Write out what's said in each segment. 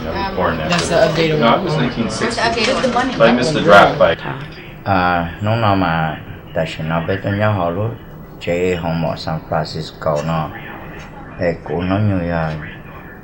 That's the updated one. No, it was nineteen sixty. But I missed the draft by. Hnub no mas tam sim no peb tuaj nyob hauv lub tsev hoos maum San Francisco no, es kuv hnub nyoog yog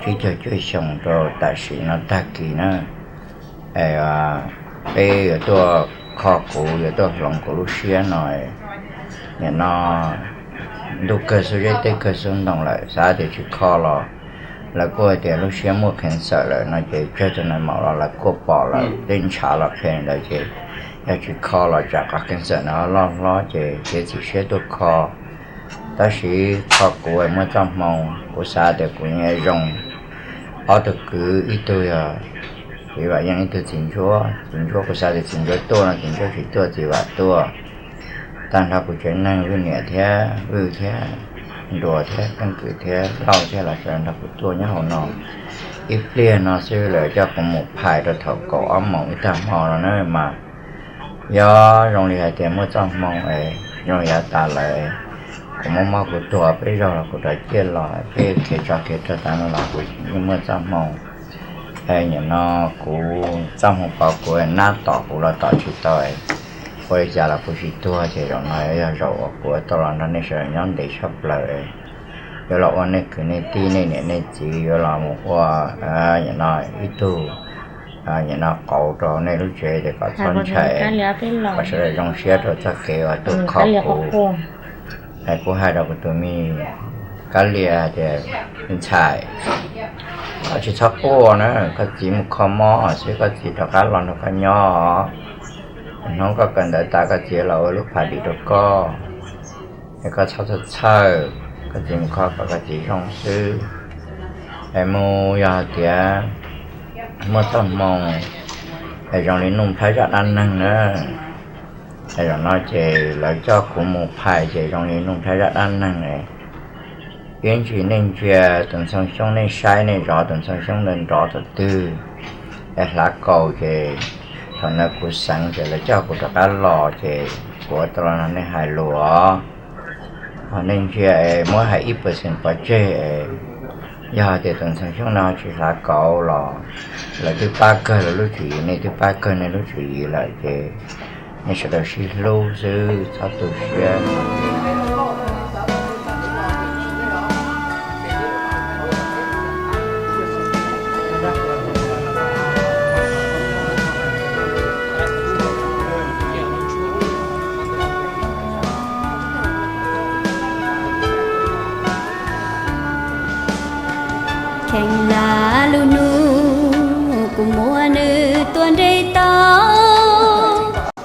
tsib caug cuaj xyoos rau tam sim no tag kis na. Es peb yuav tuaj kho kuv, yuav tuaj hloov kuv lub siab no. Nim no ntuj kawg xub zeb teb kawg xub ntoo lawm, xav tias tsis kho los lawv kuj hais tias lub siab muaj cancer lawm no ces tsawg tus nais maum los lawv kuj pom lawm, tej ntshav los qhia li ntawd ces yog tsis kho los tsam qhov cancer no loj hlob ces txiav txim siab tuaj kho. Tab sis kho kuv muaj txoj hmoo, kuv xav tias kuv yeej zoo. Ob tug kwv, ib tug yog txiv Vam Yeej, ib tug txiv Ntsuab. Txiv Ntsuab kuv xav tias txiv Ntsuab tuaj no txiv Ntsuab tsis tuaj, txiv Vam tuaj. Tag nrho kuv tsev neeg, Vwj niam thiab Vwj thiab Nruas thiab Keeb Kwm thiab Lauj thiab lawv sawv daws nrog kuv tuaj nyob hauv no. Ib pliag no xwb lawv coj kuv mus phais rau thaum kaum ob moos ib tag hmo no na mas yog zoo li hais tias muaj txoj hmoo es zoo li yav tas lawm, kuv muab mob kuv tuag peb zaug los kuv rov ciaj los, peb khiav tso khiav rau tas no los kuv yeej muaj txoj hmoo. Nim no kuv txoj hmoo pov kuv, nab tom kuv los tom tsis tau, ua li cas los kuv tsis tuag ces zaum no yog zaum uas kuv tau los nrog nej sawv daws nyob ntev tshaj plaws. Yuav los ua nej kwv nej tij, nej niam nej txiv, yuav los mus ua, nim no ib tug, nim no qauv rau nej lub tsev ces kom txhob ntshai, kom sawv daws zoo siab rau txoj kev uas tuaj kho kuv. Kuv hais rau kuv tus me Kab Lia hais tias, ntxhais, koj tsis txhob quaj na, koj txiv mus kho mob xwb, koj txiv rov qab los nrog koj nyob. Hnub koj kawm ntawv tas koj txiv los ua lub party rau koj, es koj txhob txhawj txhawj, koj txiv mus kho kom koj txiv zoo xwb. Es mus yog hais tias muaj txoj hmoo es zoo li Nuj Nplhaib zaj dab neeg na. Es zaum no ces lawv coj kuv mus phais ces zoo li Nuj Nplhaib zaj dab neeg. Ib ntsis nej ntsia tus ntxhoo xyoob, nej saib nej zov tus ntxhoo xyoob ntawd nrov thaum twg es hlav kaus ces thaum ntawd kuv xeev ces lawv coj kuv rov qab los ces kuv tau los nrog nej hais lus os. Ho nej ntsia es muab hais ib percent pov tseg es yog hais tias tus ntxhoo xyoob no tsis hlav kaus los lawv twb pab kawg lawv lub tswv yim, nej twb pab kawg nej lub tswv yim lawm ces nej sawv daws sib hlub xwb, txhob tu siab. Kheev lam lub hnub kuv muab nws tua nres tau,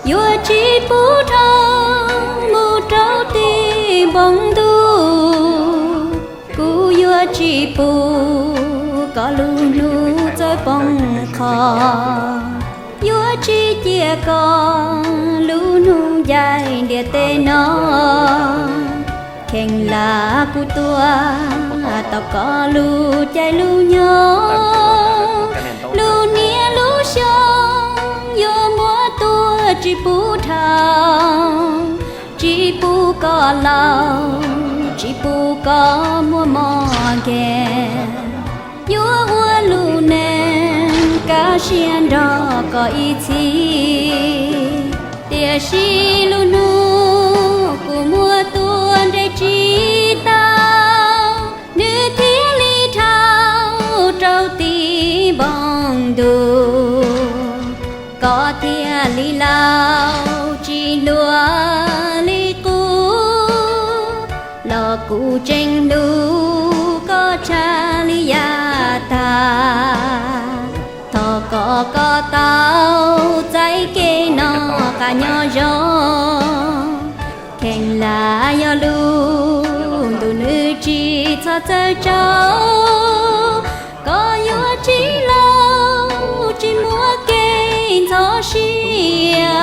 yuav tsis pub dhau mus rau tim npoo ntuj. Kuv yuav tsis pub koj lub hnub txawv poob qho, yuav tsis cia koj lub hnub ncaim ntiaj teb no. Kheev lam kuv tuaj tau koj lub caij lub nyoog, lub niaj lub xyoo yuav muab tua tsis pub dhau, tsis pub koj laus, tsis pub koj muaj mob nkeeg. Yuav ua lub neej kaj siab nrog koj ib txhis, tiam sis lub hnub kuj muab tua nres tsis tau, nws thiaj li dhau rau tim npoo ntuj. Koj thiaj li laus tsis hluas li qub, los kuv tseem hlub koj tshaj li yav tag. Thov kom koj tau txais kev noj qab nyob zoo. Kheev lam yog lub ntuj nws tsis txhob txawv tsaug, koj yuav tsis laus tsis muaj kev ntxhov sia,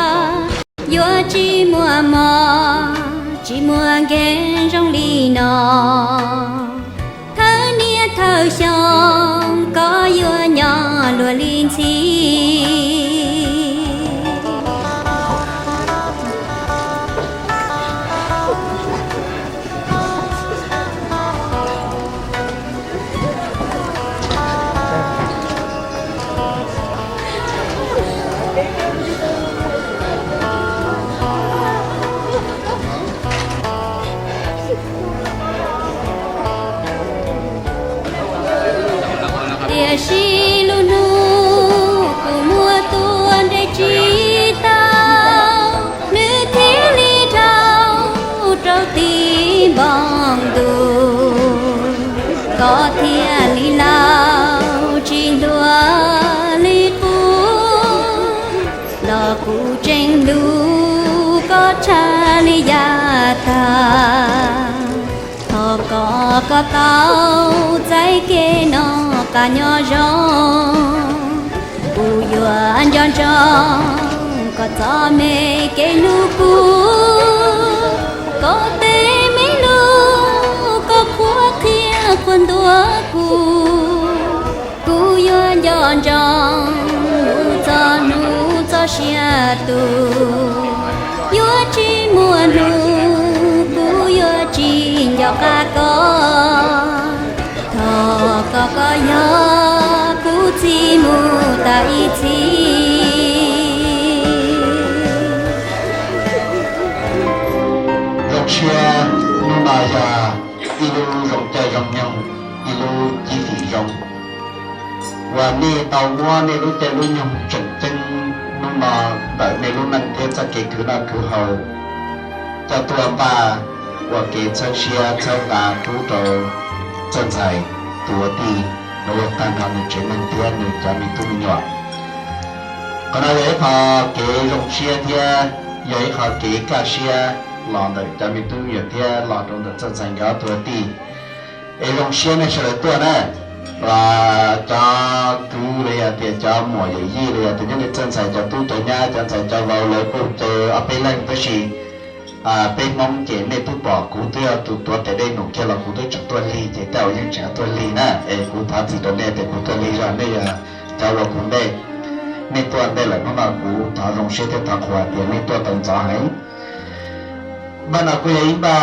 yuav tsis muaj mob tsis muaj nkeeg zoo li no. Thawj niaj thawj xyoo koj yuav nyob luag li ntxhi. Txij lub hnub kuv muab tua nres tsis tau, nws thiaj li dhau rau tim npoo ntuj. Koj thiaj li laus tsis ntuag li qub, los kuv tseem hlub koj tshaj li yav tag. Thov kom koj tau txais kev noj qab nyob zoo. Kuv yuav nco ntsoov koj txoj me kev hlub kuv, koj tej me lus, koj qhuab qhia qhuas ntuas kuv. Kuv yuav nco ntsoov mus txog hnub txoj sia tu, yuav tsis muaj hnub kuv yuav tsis nco qab koj. Thov kom koj yog kuv txiv mus tas ib txhis. Zoo siab, hnub no yog ib lub zoo caij zoo nyoog, ib lub cib fim zoo uas nej tau muab nej lub caij lub nyoog tseem ceeb hnub no ntawm nej lub neej thiab txoj kev khwv noj khwv haus coj tuaj npaj ua kev txhawb siab txhawb nqa pub rau txawj ntxhais tus ua tij los yog tag nrho nws tsev neeg thiab nws cov me tub me nyuam. Qhov no yog ib qho kev zoo siab thiab yog ib qho kev kaj siab los ntawm cov me tub me nyuam thiab los rau ntawm txawj ntxhais nkawd ob tug ua tij. Es zoo siab nej sawv daws tuaj na, cov kwv los yog tias cov muam yawm yij los yog tias nyob li txawj ntxhais cov tub cov nyab cov ntxhais cov vauv lawv kuj caw ob peb leeg tab sis peb Hmoob ces nej twb pom kuv twb yog tus tuav tes dej num kiag los kuv twb tseem tuaj lig ces tej zaum yeej tseem tuaj lig na. Es kuv thov txim rau nej tias kuv tuaj lig zog, nej yog cov ua kuv ntej, nej tuaj ntej lawm hnub no kuv thov zoo siab thiab thov qhuas tias nej tuaj tau ntxov heev. Npaj no kuj yog ib npaj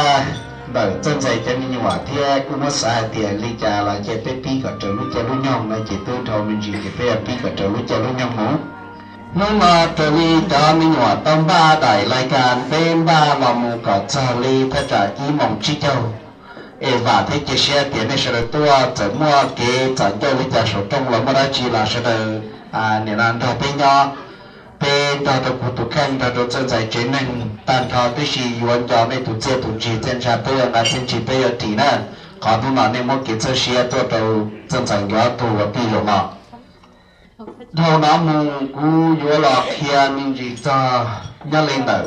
ntawm txawj ntxhais cov me nyuam thiab kuj muab xav hais tias li cas los ces peb pib kom raws lub caij lub nyoog no ces twb dhau me ntsis ces peb yuav pib kom raws lub caij lub nyoog mus. Hnub no raws li cov me nyuam tau npaj daim lais kas peb npaj los mus kom txog li thaj tsam ib moos tsib caug. Es vam thiab cia siab tias nej sawv daws tuaj txawm muaj kev txom ncauj li cas saum rooj los muaj dab tsi los sawv daws nim no nrog peb nyob, peb nrog rau kuv tus kheej nrog rau txawj ntxhais tsev neeg tag nrho tib si yuav nco nej tus txiaj tus ntsig txiaj ntsha peb yuav nqa txiaj ntsig peb yuav ris na. Qhov hnub no nej muab kev txhawb siab tuaj rau txawj ntxhais nkawd ob tug ua tij zaum no. Dhau no mus kuv yuav los qhia me ntsis txog nyob li ntawm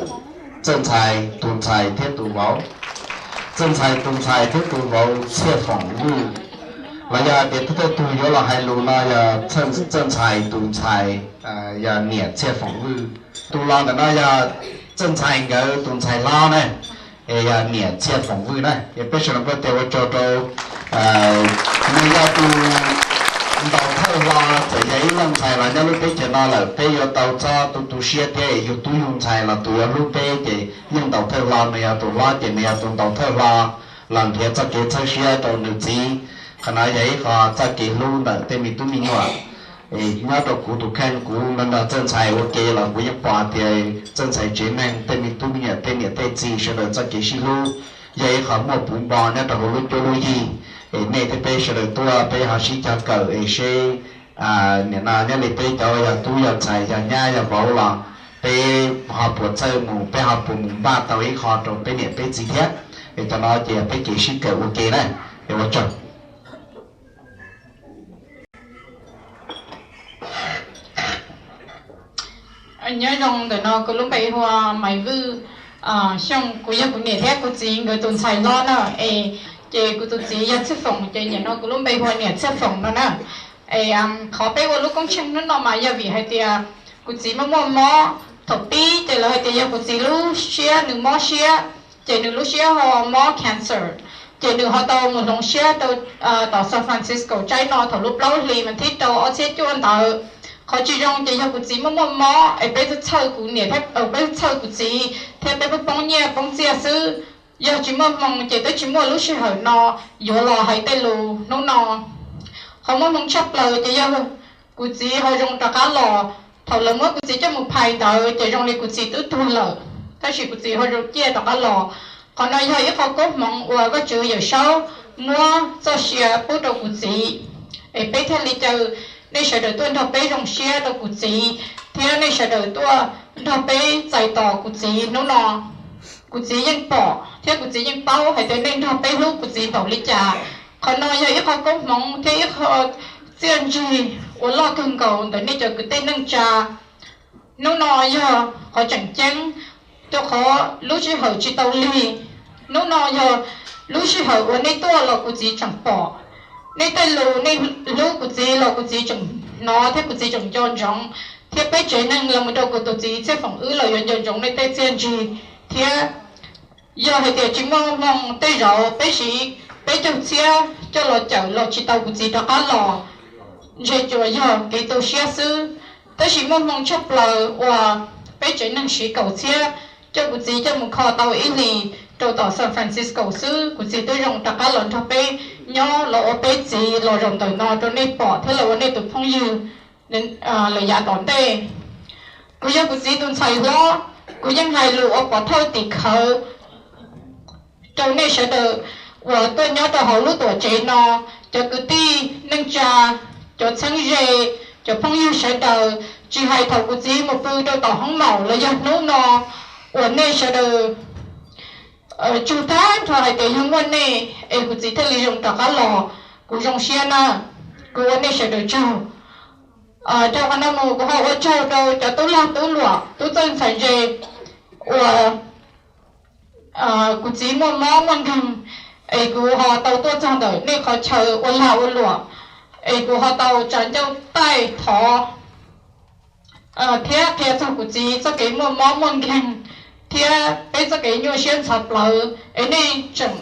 txawj ntxhais tus ntxhais thiab tus vauv. Txawj ntxhais tus ntxhais thiab tus vauv Txhiaj Foom Vwj, los yog hais tias thawj thawj tug yuav los hais lus no yog txawj ntxhais tus ntxhais, yog niam Txhiaj Foom Vwj. Tus los ntawm no yog txawj ntxhais nkawd tus ntxhais hlob na, es yog niam Txhiaj Foom Vwj na. Es peb sawv daws npaj tias ua tsaug rau nws yog tus ntaus thawj hlo, txawm yog ib leej ntxhais los nyob lub teb chaws no lawm peb yuav tau txhob tu tu siab thiab yus tub yus ntxhais los tus yuav hlub peb ces yeej ntaus thawj hlo, nws yog tus hlob ces nws yog tus ntaus thawj hlo los nrhiav txoj kev txhawb siab rau nws txiv. Qhov no yog ib qho txoj kev hlub ntawm tej me tub me nyuam. Nyob rau kuv tus kheej kuv nrog txawj ntxhais ua ke los kuv yeej pom hais tias txawj ntxhais tsev neeg tej me tub me nyuam tej niam tej txiv sawv daws txoj kev sib hlub yog ib qho muaj puv npo nyob rau hauv lub cuab lub yig. Es nej thiab peb sawv daws tuaj peb ho sib cog kawm es seb nim no nyob li peb cov yog tub yog ntxhais yog nyab yog vauv los peb ho puas txawj mus, peb ho puas mus npaj tau ib qho rau peb niam peb txiv thiab. Es cov no ces peb kev sib kawm ua ke na. Es ua tsaug. Nyob zoo, ntawm no kuv lub npe hu ua Maiv Vwj Xyooj, kuv yog kuv niam thiab kuv txiv nkawd tus ntxhais hlob na. Es ces kuv tus txiv yog Txhiaj Foom, ces nim no kuv lub npe hu ua niam Txhiaj Foom no na. Es qhov peb ua lub koob tsheej hnub no mas yog vim hais tias kuv txiv muaj muaj mob, thaum pib ces lawv hais tias yog kuv txiv lub siab nws mob siab, ces nws lub siab ho mob cancer, ces nws ho tau mus hloov siab rau tom San Francisco Tsaib no thaum lub plaub hlis mas thib rau ob txhiab cuaj ntawd. Qhov tsis zoo ces yog kuv txiv muaj muaj mob es peb txhawj kuv niam thiab peb txhawj kuv txiv thiab peb poob nyiaj poob txiaj xwb. Yog tsis muaj hmoo ces twb tsis muaj lub sij hawm no yuav los hais tej lus hnub no. Qhov muaj hmoo tshaj plaws ces yog kuv txiv ho zoo rov qab los. Thaum lawv muab kuv txiv coj mus phais ntawd ces zoo li kuv txiv twb tuag lawm, tab sis kuv txiv ho zoo ciaj rov qab los. Qhov no yog ib qho koob hmoov uas Vajtswv Yawm Saub muab txoj sia pub rau kuv txiv. Es peb thiaj li caw nej sawv daws tuaj nrog peb zoo siab rau kuv txiv, thiab nej sawv daws tuaj nrog peb txais tos kuv txiv hnub no. Kuv txiv yeej pom thiab kuv txiv yeej paub hais tias nej nrog peb hlub kuv txiv npaum li cas. Qhov no yog ib qho koob hmoov thiab ib qho txiaj ntsig uas loj kawg nkaus ntawm nej cov kwv tij neej tsa. Hnub no yog qhov tseem ceeb, rau qhov lub sij hawm tsis tau lig. Hnub no yog lub sij hawm uas nej tuaj los kuv txiv tseem pom. Nej tej lus nej hlub kuv txiv los kuv txiv tseem hnov thiab kuv txiv tseem nco ntsoov, thiab peb tsev neeg los mus rau kuv tus txiv Txhiaj Foom wb los yuav nco ntsoov nej tej txiaj ntsig thiab. Yog hais tias tsis muaj hmoo tej zaum peb siv peb caug txhiab coj los cawm los tsis tau kuv txiv rov qab los, ntshe tsuas yog kev tu siab xwb. Tab sis muaj hmoo tshaj plaws uas peb tsev neeg siv kaum txhiab coj kuv txiv coj mus kho tau ib hlis rau tom San Francisco xwb, kuv txiv twb zoo rov qab los nrog peb nyob los ua peb txiv los zaum ntawm no rau nej pom thiab los ua nej tus phooj ywg lawm yav tom ntej. Kuv yog kuv txiv tus ntxhais hlob, kuv yeej hais lus uas pov thawj tim khawv rau nej sawv daws uas tuaj nyob rau hauv lub tuam tsev no, cov kwv tij neej tsa, cov txheeb ze, cov phooj ywg sawv daws, tsis hais thaum kuv txiv mus pw rau tom hoob maum los yog hnub no uas nej sawv daws tsug tag nrho hais tias yog muaj nej es kuv txiv thiaj li zoo rov qab los, kuv zoo siab na, kuv ua nej sawv daws tsaug. Rau qhov no mus kuv ho ua tsaug rau cov tub lag tub luam tub txawj ntxhais ntse uas kuv txiv muaj mob muaj nkeeg, es kuv ho tau tuaj txog ntawm nej qhov chaw ua lag ua luam, es kuv ho tau tsa ncauj taij thov thiab qhia txog kuv txiv txoj kev muaj mob muaj nkeeg thiab peb txoj kev nyuaj siab ntxhov plawv, es nej tseem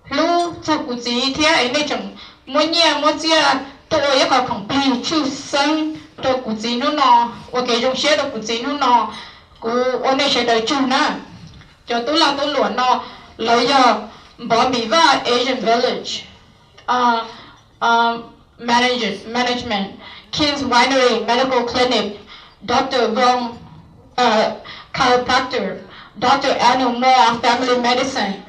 hlub txog kuv txiv thiab es nej tseem muab nyiaj muab txiaj tuaj ua ib qho khoom plig tshwj xeeb rau kuv txiv hnub no, ua kev zoo siab rau kuv txiv hnub no. Kuv ua nej sawv daws tsaug na. Cov tub lag tub luam no lawv yog Npov Mim Vaj Asian Village Management, King's Winery Medical Clinic, Doctor Vong Chiropractor, Doctor Anu Moa Family Medicine,